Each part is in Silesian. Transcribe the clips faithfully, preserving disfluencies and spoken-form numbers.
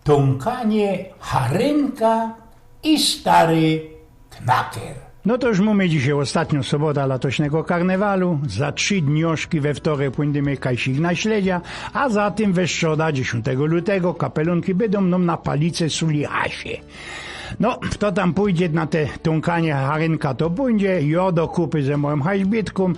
Tōnkanie, harynka i stary knaker. No to już mōmy dzisiej ôstatniŏ sobota latośnego karnewalu. Za trzi dnioszki we wtorek pōndymy kajsik na śledzia, a zatym we strzoda, dziesiōntego lutego, kapelōnki bydōm nōm na palice suli hasie. No, fto tam pōjdzie na te tōnkanie harynka, to pōjdzie, jŏ do kupy ze mojōm haźbitkōm,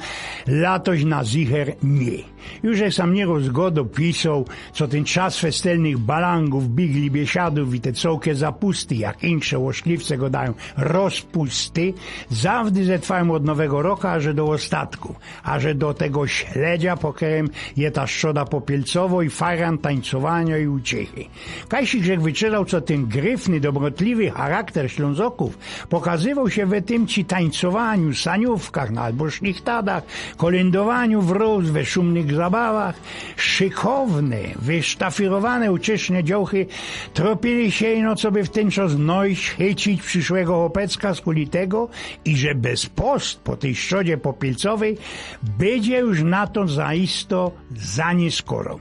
latoś na zicher niy. Już żech sam niyroz gŏdoł, pisoł, co tyn czas festelnych balangōw, bigli, biesiadōw i te cołke zapusty, jak insze ôszkliwce gŏdajōm, rozpusty, zawdy zetrwajōm ôd Nowego Roka, aże do ôstatku, aże do tego śledzia, po kerym je ta strzoda popielcowo i fajran tańcowaniŏ i uciechy. Kajsik żech wyczytoł, co tyn gryfny, dobrotliwy charakter Ślōnzokōw pokazywoł sie we tym ci tańcowaniu, saniōwkach, no albo szlichtadach, kolyndowaniu w rōz, we szumnych zabawach. Szykowne, wysztafirowane, ucieszne dziołchy tropiyli sie, no, coby w tyn czas nojś chycić prziszłego chopecka, skuli tego, iże bez post po tyj strzodzie popielcowyj bydzie już na to zaisto za niyskoro.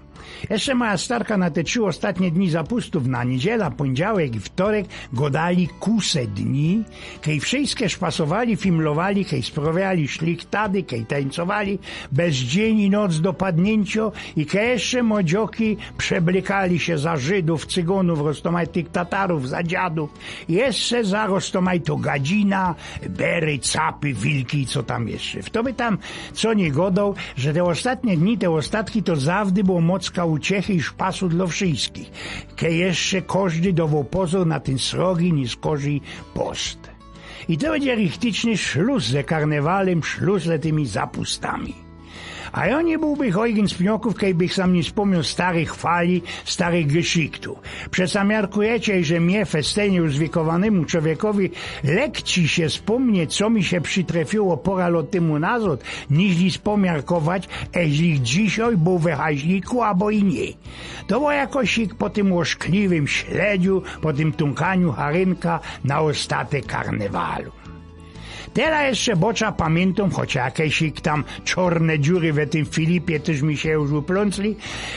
Jeszcze moja starka na te trzi ôstatnie dni zapustōw, na niydziela, pōndziałek i wtorek, gŏdali kuse dni, kej wszyjske szpasowali, fimlowali, kej sprŏwiali szlichtady, kej tańcowali bez dziyń i noc do padniyńciŏ i kej jeszcze młodzioki przeblykali sie za Żydōw, Cygōnōw, roztōmajtych Tatarōw, za dziadōw, jeszcze za roztōmajto gadzina, bery, capy, wilki i co tam jeszcze. Fto by tam co niy gŏdoł, że te ôstatnie dni, te ôstatki to zawdy było mocka uciechy i szpasu dlŏ wszyjskich. Kej jeszcze kożdy dowoł pozōr na tyn srogi, niyskorzij post. I to bydzie richticzny szlus ze karnewalym, szlus ze tymi zapustami. A jŏ niy bōłbych ôjgyn z pniokōw, kej bych sam niy spōmniŏł starych chwali, starych geszichtōw. Przeca miarkujecie, że mie, festelnie uzwiekowanymu czowiekowi, lekci sie spōmnieć, co mi sie przitrefiło pŏra lŏt tymu nazŏd, niźli spōmiarkować, eźli dzisiej bōł we haźliku, abo i niy. To było jakosik po tym ôszkliwym śledziu, po tym tōnkaniu harynka na ôstatek karnewalu. Tela jeszcze bocza pamiyntōm, choć jakesik tam czŏrne dziury we tym Filipie tyż mi sie już uplōncli.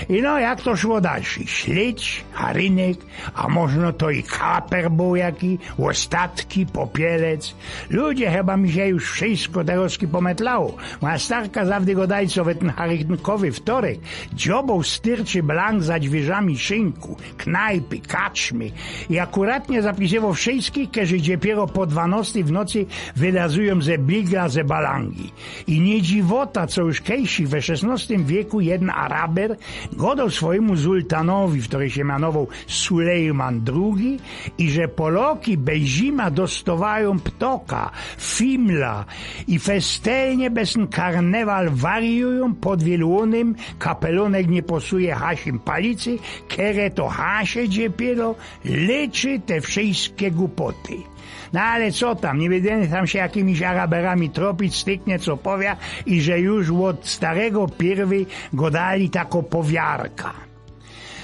I no, jak to szło dalszyj? Śledź, harynek, a możno to i kaper bōł jaki, ôstatki, popielec. Ludzie, chyba mi sie już wszyjsko terŏzki pometlało. Moja starka zawdy gŏdała, co we tyn harynkowy wtorek dziobōł styrczy blank za dwiyrziami szynku, knajpy, kaczmy i akuratnie zapisywoł wszyjskich, kerzy dziepiyro po dwanŏstyj w nocy wylazujōm ze bigla, ze balangi. I niy dziwota, co już kejsik we szesnŏstym wieku jedyn Araber gŏdoł swojymu sultanowi, ftory sie mianowoł Sulejman drugi, iże Poloki bez zima dostŏwajōm ptoka, fimla i festelnie bez tyn karnewal wariujōm, podwielōnym, kapelōnek niy pasuje hasim palicy, kere to hasie dziepiyro lyczy te wszyjske gupoty. No ale co tam, niy bydymy tam sie jakimiś Araberami tropić, styknie co powia, iże już ôd starego piyrwyj gŏdali takŏ powiarka.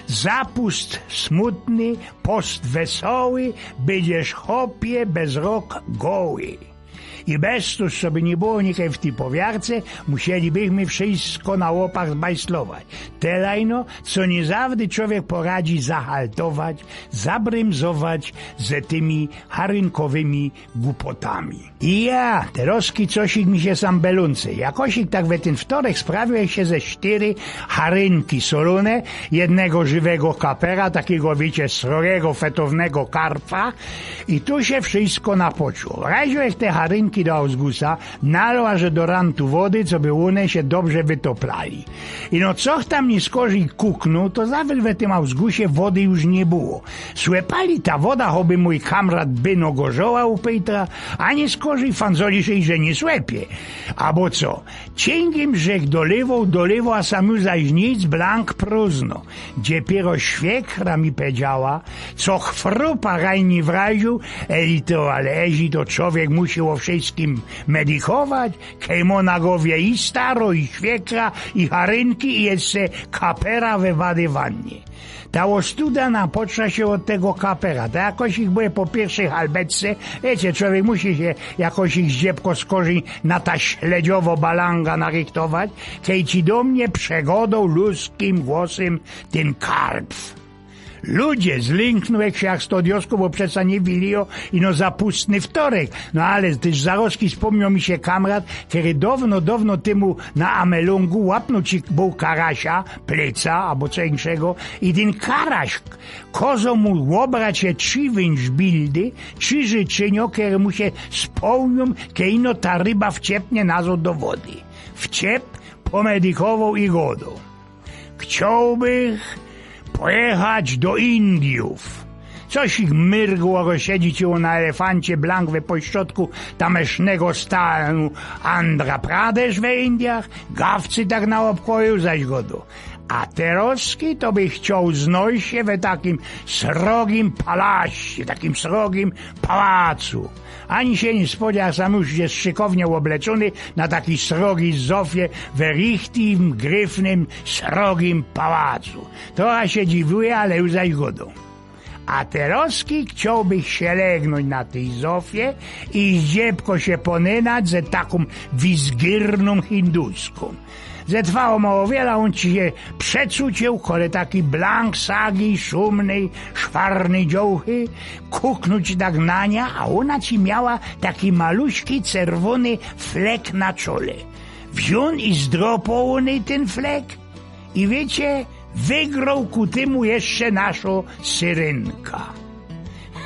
Zapust smutny, post wesoły, bydziesz, chopie, bez rok goły. I bez to, coby niy było nikej w tyj powiarce, musielibychmy wszyjsko na łopach zbajslować. Telajno, co niy zawdy czowiek poradzi zahaltować, zabrymzować ze tymi harynkowymi gupotami. I jŏ, terŏzki cosik mi sie sam belōnce. Jakosik tak we tyn wtorek sprawiōł sie ze sztyry harynki solōne, jednego żywego kapera, takigo, wiycie, srogigo, fetownego karpa. I tu sie wszyjsko napoczło. Wraziłech te harynki do Ausgusa, naloł aże do rantu wody, coby ône sie dobrze wytoplali. I no, co ch tam niyskorzij kuknōł, to za wiel we tym Ausgusie wody już niy było. Słepali ta woda, choby mōj kamrat byno gorzoła u Pejtra, a niyskorzij fandzoli sie, iże niy słepie. Abo co? Ciyngiym żech dolywoł, dolywoł, a sam już zaś nic, blank, prōżno. Dziepiyro świekra mi pedziała, co ch frupa rajni wraziōł, eli to, ale eźli to czowiek musi ô wszyjskim medykować, kej mŏ na gowie i staro, i świekra, i harynki, i jeszcze kapera we wadywanie. Ta ôstuda napoczła sie ôd tego kapera. To jakosik było po piyrwszyj halbeczce. Wiycie, czowiek musi sie jakosik zdziebko skorzij na ta śledziowŏ balanga narychtować, kej ci do mie przegŏdoł ludzkim głosym tyn karp. Ludzie zlynknōłech sie jak sto dioskōw, bo przeca niy wilijo ino za pustny wtorek. No ale tyż zarozki spōmniōł mi sie kamrat, kery downo, downo tymu na Amelōngu łapnōł ci bōł karasia, plyca abo co inkszego, i tyn karaś kozoł mu ôbrać sie trzi wynszbildy, trzi życzynio, kery mu sie spełniōm, kej ino ta ryba wciepnie nazod do wody. Wciep, pōmedikowoł i godoł: Chciołbych pojechać do Indiōw. Coś ich myrgło, że siedzi ci na elefancie blank we pośrodku tamesznego stanu Andhra Pradesh we Indiach, gawcy tak naobkoło, zaś godoł: A terozki to bych chcioł znojś sie we takim srogim palaście, takim srogim pałacu. Ani sie niy spodzioł, sam już je szykownie ôbleczōny na taki srogi zofie we richtig gryfnym, srogim pałacu. To a sie dziwuje, ale już zaś godoł: A terozki chciołbych sie legnōńć na tyj zofie i zdziebko sie pōnynać ze takōm wizgyrnōm hinduskōm. Ze twało mało wiela ôn ci sie przecuciōł kole taki blank sagi, szumnyj, szwarnyj dziołchy, kuknōł ci tak na niã, a ôna ci miała taki maluśki cerwōny flek na czole. Wziōn i zdropoł ôny tyn flek i, wiycie, wygroł ku tymu jeszcze naszo Syrynka.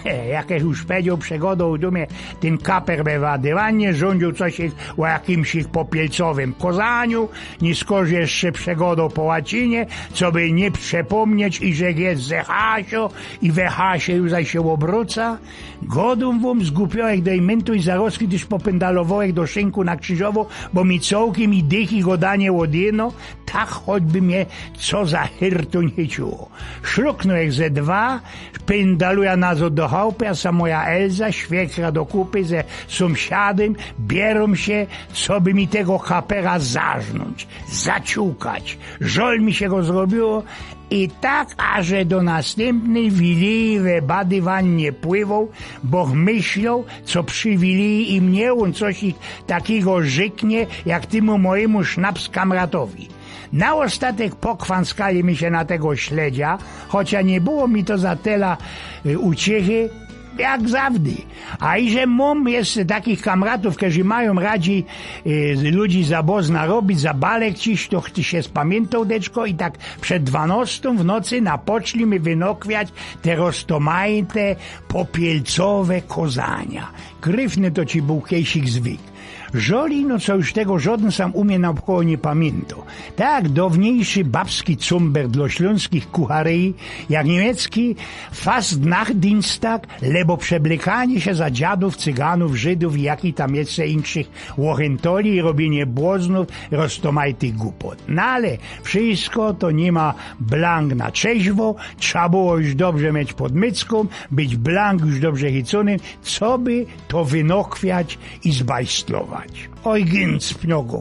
He, jak już pedzioł, przegodoł do mie tyn kaper we wadywanie, rzōndziōł coś ich ô jakimś ich popielcowym kozaniu, niy skorzij jeszcze przegodoł po łacinie, coby niy przepōmnieć, iże je ze Hasio i we Hasie już zaś sie ôbroca. Godōm wōm, zgupiołech dejmyntu i zarozki tyż popyndalowołech do szynku na Krzyżowo, bo mi cołkym i dych i godanie ôdjynōł, tak choćby mie co za hyrtōń chyciło. Szluknołech ze dwa, pyndaluja nazod do chałpy, a sam moja Elza, świekra do kupy ze sōmsiadym, bierōm sie, coby mi tego kapera zarznōńć, zaciukać. Żol mi sie go zrobiło i tak aże do nastympnyj wiliji we badywanie pływoł, boch myśloł, co przi wiliji i mie ôn coś takigo rzyknie, jak tymu mojymu sznapskamratowi. Na ôstatek pokwōnskali my sie na tego śledzia, chocia niy było mi to za tela, y, uciechy, jak zawdy. A iże mōm jeszcze takich kamratōw, kerzy majōm radzi, y, ludzi za bozna robić, za balek ciś, to chto sie spamiyntŏ, deczko, i tak przed dwanŏstōm w nocy napoczli my wynokwiać te roztōmajte popielcowe kozania. Gryfny to ci bōł kejsik zwyk. Żoli, no co już, tego żodyn sam u mie naôbkoło niy pamiyntŏ. Tak jak dŏwniejszy babski cumber dlŏ ślōnskich kucharyji, jak niymiecki Fastnachtsdienstag, lebo przeblykanie sie za dziadōw, Cyganōw, Żydōw i jakich tam jeszcze inkszych ôchyntoli i robiynie błoznōw, roztōmajtych gupot. No ale wszysko to niy ma blank na trzeźwo, trza było już dobrze mieć pod myckōm, być blank już dobrze chycōnym, coby to wynokwiać i zbajstlować. Oj, gync pniogo,